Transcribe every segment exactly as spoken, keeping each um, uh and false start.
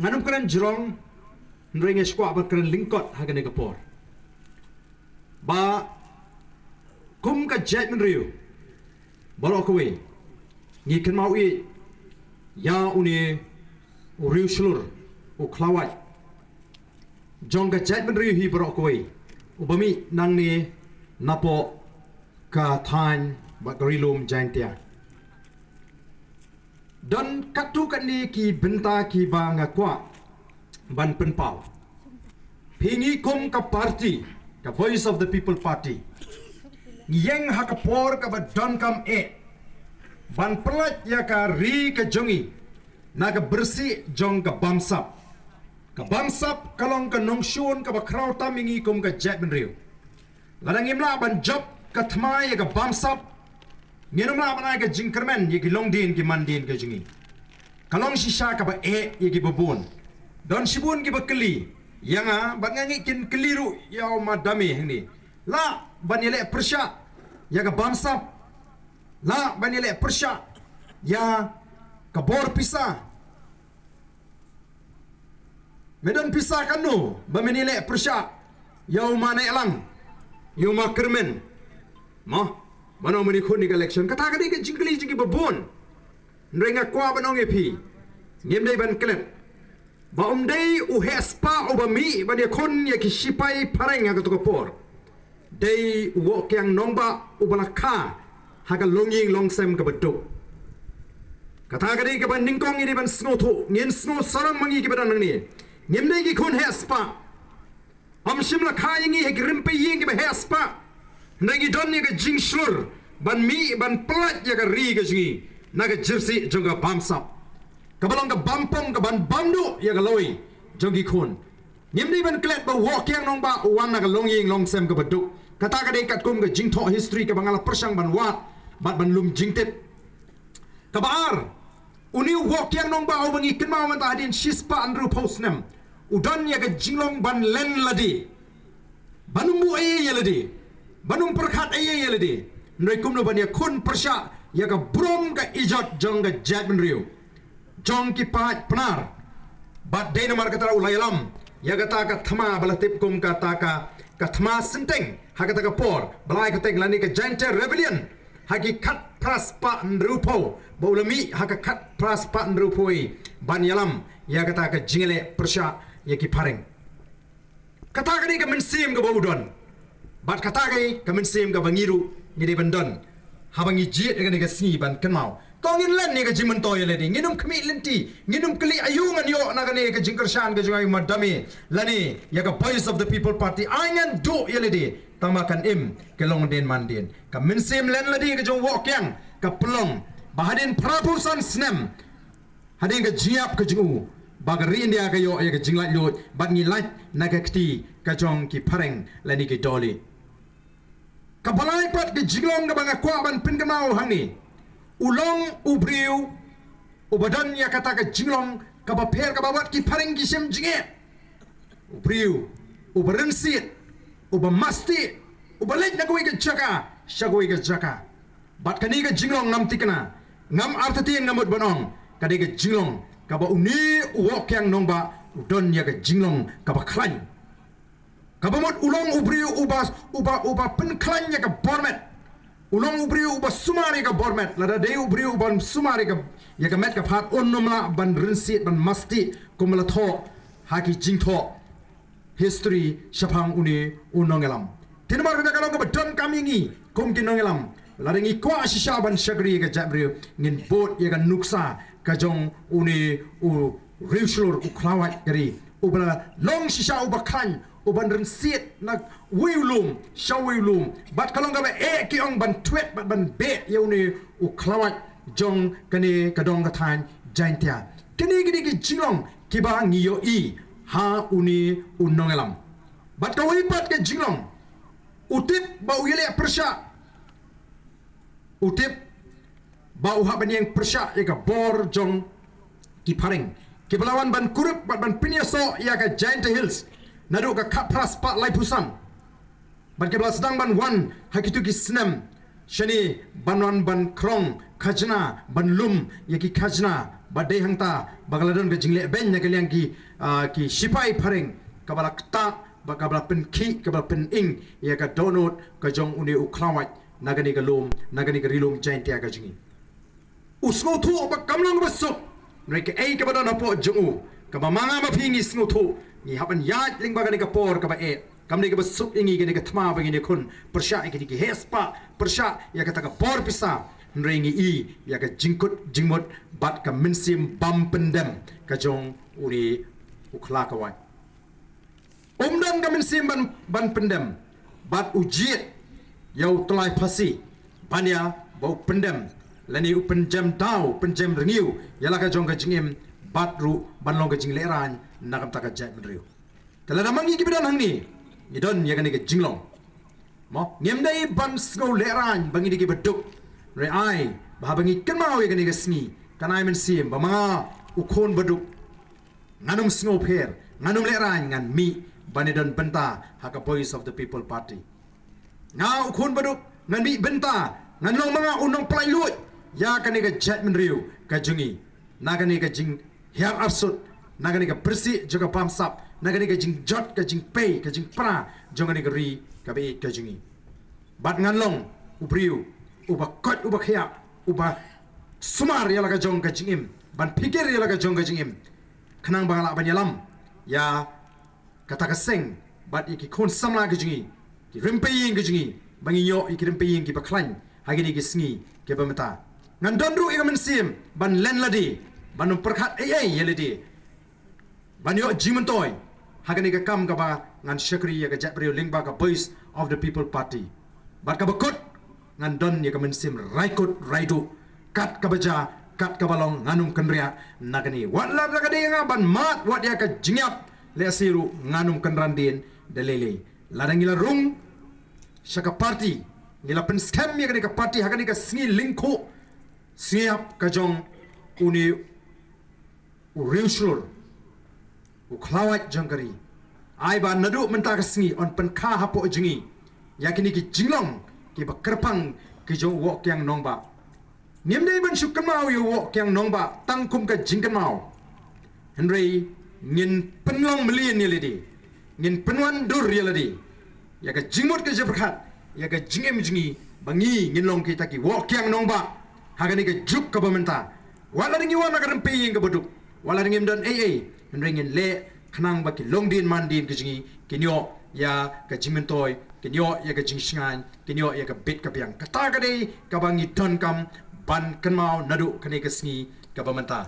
Ngan ym kren jrong, hynrei nga sngewkwah ban kren lyngkot ha kane ka por. Ba kum ka jaitbynriew baroh kawei, ngi kynmaw ïa une u riewshlur, u khlawait jong ka jaitbynriew hi baroh kawei, uba mih nangne napoh ka thaiñ bad ka ri lum Jaintia. Don katto katne ki bynta kiba nga kwah ban pynpaw. Phi, ngi kum ka party, ka Voice of the People Party, ngi ïeng ha ka por kaba donkam eh ban pyllait ïa ka ri ka jong ngi na ka bynta jong ka bamsap. Ka bamsap ka long ka nongshun kaba khraw tam ïa ngi kum ka jaitbynriew. Lada ngim lah ban jop ka thma ïa ka bamsap, ngin ym lah ban ai ka jingkyrmen ïa ki longdien ki mandien ka jong ngi. Ka long shisha kaba eh ïa kiba bun. Don shibun kiba kylli ïa nga, bad nga ngeit kin kylli ruh ïa u Madame hangne. Lah ban ïaleh pyrshah ïa ka bamsap? Lah ban ïaleh pyrshah ïa ka bor pisa? Me don pisa katno ba men ïaleh pyrshah ïa u Manehlang, ïa u Makyrmen? Mo, ban ong men ïakhun ïa ka election. Kata ka dei ka jingkylli jong kiba bun. Hynrei nga kwah ban ong ïa phi, ngim dei ban klet ba um dei u heh spah uba mih ban ïakhun ïa ki shipai phareng ha kato ka por. Dei u Woh Kiang Nangbah uba la kha ha ka longïing longsem kaba duk. Kata ka dei kaba nyngkong ngi dei ban sngewthuh, ngin sngew sarong ma ngi kiba don hangne. Ngim dei ki khun heh spah. Ym shym la kha ïa ngi ha ki rympei ïing kiba heh spah. Hynrei ngi don ïa ka jingshlur ban mih ban pyllait ïa ka ri ka jong ngi na ka jyrsieh jong ka bamsap, kaba long ka bampong kaban bam duh ïa ka lawei jong ki khun. Ngim dei ban klet ba u Woh Kiang Nangbah u wan na ka longïing longsem kaba duk. Kata ka dei katkum ka jingthoh history kaba nga la pyrshang ban wad bad ban lum jingtip. Kaba ar, une u Woh Kiang Nangbah uba ngi kynmaw mynta hadien shispah hynriewphew snem, u don ïa ka jinglong ban len lade, ban ym buh ei ei ïa lade, ban ym pyrkhat ei ei ïa lade. Hynrei kumno ban ïakhun pyrshah ïa ka burom ka ijot jong ka jaitbynriew, jong ki paid Pnar. Bad dei namar kata u la ïalam ïa kata ka thma ba la tip kum kata ka, ka thma synteng ha kata ka por, ba la ai kyrteng lane ka Jaintia Rebellion, ha ki khatphra spah hynriewphew, ba u la mih ha ka khatphra spah hynriewphew ban ïalam ïa kata ka jingïaleh pyrshah ïa ki phareng. Kata ka dei ka mynsiem kaba u don. Bad kata ka dei ka mynsiem kaba ngi ruh ngi dei ban don haba ngi jied ïa kane ka sngi ban kynmaw. To ngin len ïa ka jingmyntoi ïa lade, ngin ym khmih lynti, ngin ym kylli aïu ngan ïoh na kane ka jingkyrshan ka jong u Madame lane ïa ka Voice of the People Party. Ai ngan duh ïa lade tang ba kan im ki longdien mandien. Ka mynsiem len lade ka jong u Woh Kiang ka pynlong ba hadien phraphew san snem, hadien ka jingïap ka jong u, ba ka ri India ka ïoh ïa ka jinglaitluid bad ngi lait na ka kti ka jong ki phareng lane ki doli. Kaba lai pat ka jinglong kaba nga kwah ban pynkynmaw hangne, u long u briew uba don ïa kata ka jinglong kaba pher kaba wat ki phareng ki shem jingeh. U briew uba rynsied, uba masti, uba leit na kawei ka jaka sha kawei ka jaka. Bad kane ka jinglong ngam thikna, ngam artatien, nga mut ban ong ka dei ka jinglong kaba une u Woh Kiang Nangbah u don ïa ka jinglong kaba khlaiñ. Kaba mut u long u briew uba, uba, uba pynkhlaiñ ïa ka bor met. U long u briew uba sumar ïa ka bor met. Lada dei u briew uba sumar ïa ka, ïa ka met ka phad, un ym lah ban rynsied, ban masti kumba la thoh ha ki jingthoh history shaphang une u nongïalam. Te namar kata ka long kaba donkam ïa ngi kum ki nongïalam, lada ngi kwah shisha ban shakri ïa ka jaitbynriew, ngin bud ïa ka nuksa ka jong une u riewshlur, u khlawait ka ri, uba la long shisha uba khlaiñ, uban rynsied na wei u lum sha wei u lum. Bad ka long kaba eh ki ong ban thwet bad ban beh ïa une u khlawait jong kane ka dong ka thaiñ Jaintia. Kine ki dei ki jinglong kiba ngi ïohi ha une u nongïalam. Bad kawei pat ka jinglong, u tip ba u ïaleh pyrshah, u tip ba u hap ban ïeng pyrshah ïa ka bor jong ki phareng kiba la wan ban kurup bad ban pynïasoh ïa ka Jaintia Hills naduh ka khatphra spah laiphew san. Bad kiba la sdang ban wan ha kito ki snem shane ban wan ban krong khajna, ban lum ïa ki khajna Ba dei hangta ba ka la don ka jingleh beiñ na ka liang ki, ah, ki shipai phareng, kaba la ktah, ba kaba la pynkhih, kaba la pynïng ïa ka dohnud ka jong une u Khlawait na kane ka lum, na kane ka ri lum Jaintia ka jong ngi. U sngewthuh ba kam long ba suk, hynrei kaei kaba don hapoh jong u, kaba ma nga ma phi ngi sngewthuh, ngi hap ban ïaid lyngba kane ka por kaba eh. Kam dei kaba suk ïa ngi kane ka thma ba ngin ïakhun pyrshah ïa kine ki heh spah, pyrshah ïa kata ka bor pisa, hynrei ngi i ïa ka jingkut jingmut bad ka mynsiem bym pyndem ka jong une u Khlawait. Um don ka mynsiem ban, ban pyndem bad u jied ïa u tyllai phasi ban ïa ba u pyndem lane u pynjem daw, pynjem rngiew ïa la ka jong ka jingim bad ruh ban long ka jinglehraiñ na ka bynta ka jaitbynriew. Te lada ma ngi kiba don hangne ngi don ïa kane ka jinglong, mo, ngim dei ban sngew lehraiñ ba ngi dei kiba duk. Hynrei ai ba haba ngi kynmaw ïa kane ka sngi, kan ai mynsiem ba ma nga u khun baduk, ngan ym sngewpher, ngan ym lehraiñ, ngan mih ban ïadon bynta ha ka Voice of the People Party. Nga u khun baduk, ngan mih bynta, ngan long ma nga u nongpynlait luid ïa kane ka jaitbynriew ka jong ngi, na kane ka jinghiar arsut, na kane ka pyrshah jong ka bamsap, na kane ka jingjot, ka jingpei, ka jingpra jong kane ka ri kaba ïeit ka jong ngi. Bad ngan long u briew uba koit, uba khiah, uba sumar ïa la ka jong ka jingim, ban phikir ïa la ka jong ka jingim, khnang ba nga lah ban ïalam ïa kata ka seng bad ïa ki khun samla ka jong ngi, ki rympei ïing ka jong ngi, ba ngin ïoh ïa ki rympei ïing kiba khlaiñ ha kine ki sngi kiba mynta. Ngan don ruh ïa ka mynsiem ban len lade, ban ym pyrkhat ei ei ïa lade, ban ïoh jingmyntoi ha kane ka kam kaba ngan shakri ïa ka jaitbynriew lyngba ka Voice of the People Party. Bad kaba kut, ngan don ïa ka mynsiem raikut raiduh, kat kaba jia, kat kaba long, ngan ym kynriah na kane. Wat la ka dei nga ban mad wat ïa ka jingïap lehse ruh, ngan ym kynran dien da lei lei. Lada ngi la rung sha ka party, ngi la pynskhem ïa kane ka party ha kane ka sngi lyngkhuh, sngi ïap ka jong une u riewshlur, u Khlawait jong ka ri. Ai ba naduh mynta ka sngi yn pynkha hapoh jong ngi ïa kine ki jinglong kiba kyrpang ki jong u Woh Kiang Nangbah. Ngim dei ban shu kynmaw ïa u Woh Kiang Nangbah tang kum ka jingkynmaw, hynrei ngin pynlong mlien ïa lade, ngin pynwandur ïa lade ïa ka jingmut ka jingpyrkhat, ïa ka jingim jong ngi, ba ngi ngin long kita ki Woh Kiang Nangbah ha kane ka juk kaba mynta. Wat la dang ngi wan na ka rympei ïing kaba duk, wat la dang ngim don ei ei, hynrei ngin leh khnang ba ki longdien mandien ka jong ngi kin ïoh ïa ka jingmyntoi, kin ïoh ïa ka jingshngaiñ, kin ïoh ïa ka bit ka biang. Kata ka dei kaba ngi donkam ban kynmaw naduh kane ka sngi kaba mynta.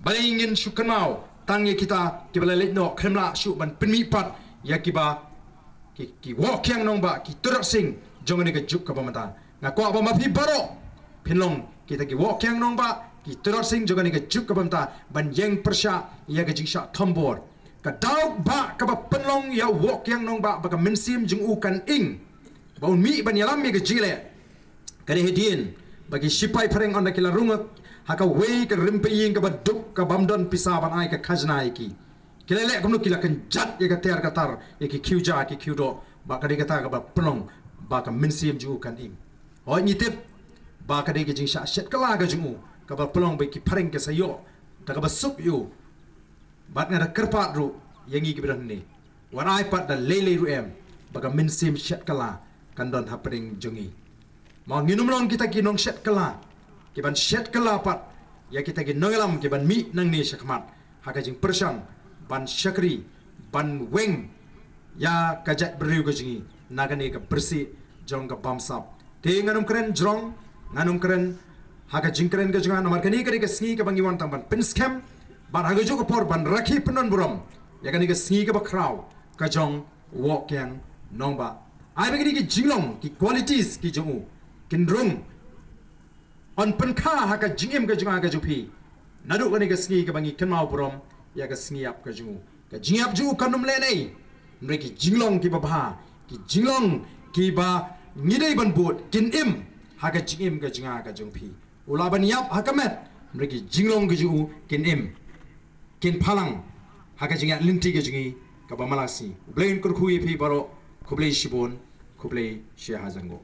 Balei ngin shu kynmaw tang ïa kita kiba la leit noh, khlem lah shuh ban pynmih pat ïa kiba, ki, ki Woh Kiang Nangbah, ki Turot Sing jong kane ka juk kaba mynta. Nga kwah ba ma phi baroh phin long kita ki Woh Kiang Nangbah, ki Turot Sing jong kane ka juk kaba mynta, ban ïeng pyrshah ïa ka jingshah thombor. Ka daw ba kaba pynlong ïa u Woh Kiang Nangbah ba ka mynsiem jong u kan ing, ba un mih ban ïalam ïa ka jingleh, ka dei hadien ba ki shipai phareng ynda ki la rung ha kawei ka rympei ïing kaba duk, kabym don pisa ban ai ka khajna ïa ki, ki la leh kumno? Ki la kynjat ïa ka tiar ka tar, ïa ki khiew ja, ki khiew doh. Ba ka dei kata kaba pynlong ba ka mynsiem jong u kan ing. Hooid, ngi tip ba ka dei ka jingshah shet kylla ka jong u kaba pynlong ba ki phareng ki sa ïoh da kaba suk ïa u. Bad nga da kyrpad ruh ïa ngi kiba don hangne, wat ai pat da lei lei ruh em ba ka mynsiem shet kylla kan don hapdeng jong ngi. Ma ngin ym long kita ki nongshet kylla, ki ban shet kylla pat ïa kita ki nongïalam ki ban mih nangne shakhmat ha ka jingpyrshang ban shakri, ban weng ïa ka jaitbynriew ka jong ngi na kane ka pyrshah jong ka bamsap. Te ngan ym kren jrong, ngan ym kren ha ka jingkren ka jong nga, namar kane ka dei ka sngi kaba ngi wan tang ban pynskhem, bad ha kajuh ka por ban rakhe pyndonburom ïa kane ka sngi kaba khraw ka jong u Woh Kiang Nangbah. Ai ba kine ki jinglong, ki qualities ki jong u kin rung, yn pynkha ha ka jingim ka jong nga ka jong phi naduh kane ka sngi kaba ngi kynmaw burom ïa ka sngi ïap ka jong u. Ka jingïap jong u kan ym lehnoh, hynrei ki jinglong kiba bha, ki jinglong kiba ngi dei ban bud, kin im ha ka jingim ka jong nga ka jong phi. U lah ban ïap ha ka met, hynrei ki jinglong ki jong u kin im, kin phalang ha ka jingïaid lynti ka jong ngi kaba man la ka sngi. U Blei un kyrkhu ïa phi baroh. Khublei shibun, khublei shihajar nguh.